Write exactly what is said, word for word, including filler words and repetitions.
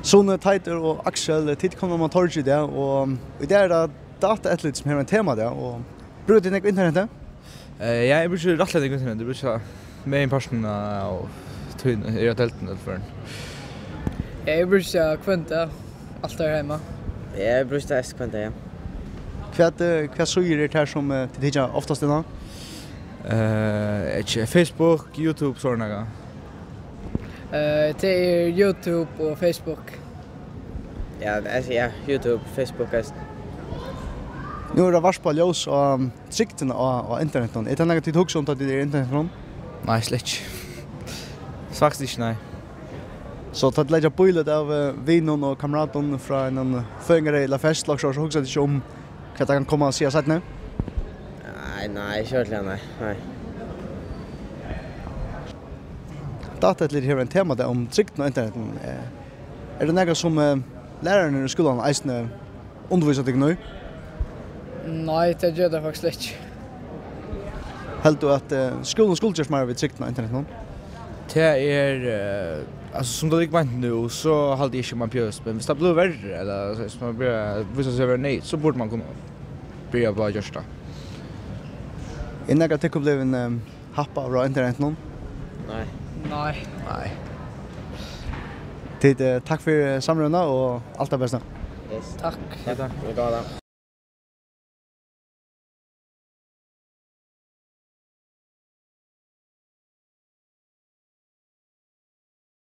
Sune, Teitur og Aksel, tit koma á torgið í dag, og í dag er tað Dataeftirlitið sum hevur ein tema í dag, og brúka tit nógv internettið? Eh, ja, eg brúki rættiliga nógv internet, eg brúki tað meginpartin av tíðini, eg eri á deildini í Føroyum. Eg brúki tað hvønn dag, alt har heima. Eg brúki tað eisini hvønn dag, ja. Hvat, eh, hvat síður eru tær sum, eh, tit hyggja oftast inn á? Eh, eg, Facebook, YouTube, sovorðið nakað. Eh, tað er YouTube og Facebook. Ja, altso, ja, YouTube, Facebook eisini. Nú er tað varpað ljós á, um, trygdina á, á internetinum. Er tað nakað, tit hugsa um, tá tit eru á internetinum? Nei, slett ikki. Faktiskt ikki, nei. So tá tit leggja bílæt av, eh, vinum og kameratum frá einum føðingardegi ella fest, so, so hugsa tit ikki um, hvat tað kann koma at siga seinni? Nei, nei, ikki ordiliga, nei, nei. Dataeftirlitið hevur ein tema í dag um trygdina á internetinum. Eh, er tað nakað sum, eh, lærararnir í skúlanum eisini undirvísa tykkum í? Nei, tað ger tað faktiskt ikki. Heldur tú at, eh, skúlin skuldi gjørt meira við trygdina á internetinum? Tað er, eh, altso, sum tað liggur beint nú, so haldi eg ikki, man behøvist, men viss tað blívur verri, ella, altso, viss man byrjar at vísa seg at vera neyðugt, so burdi man kunna byrja upp á at gjørt tað. Er nakar av tykkum blivin, eh, hackað frá internetinum? Nei. Nei. Nei. Tit, eh, takk fyri samrøðuna og alt tað besta. Yes. Takk. Takk. Takk.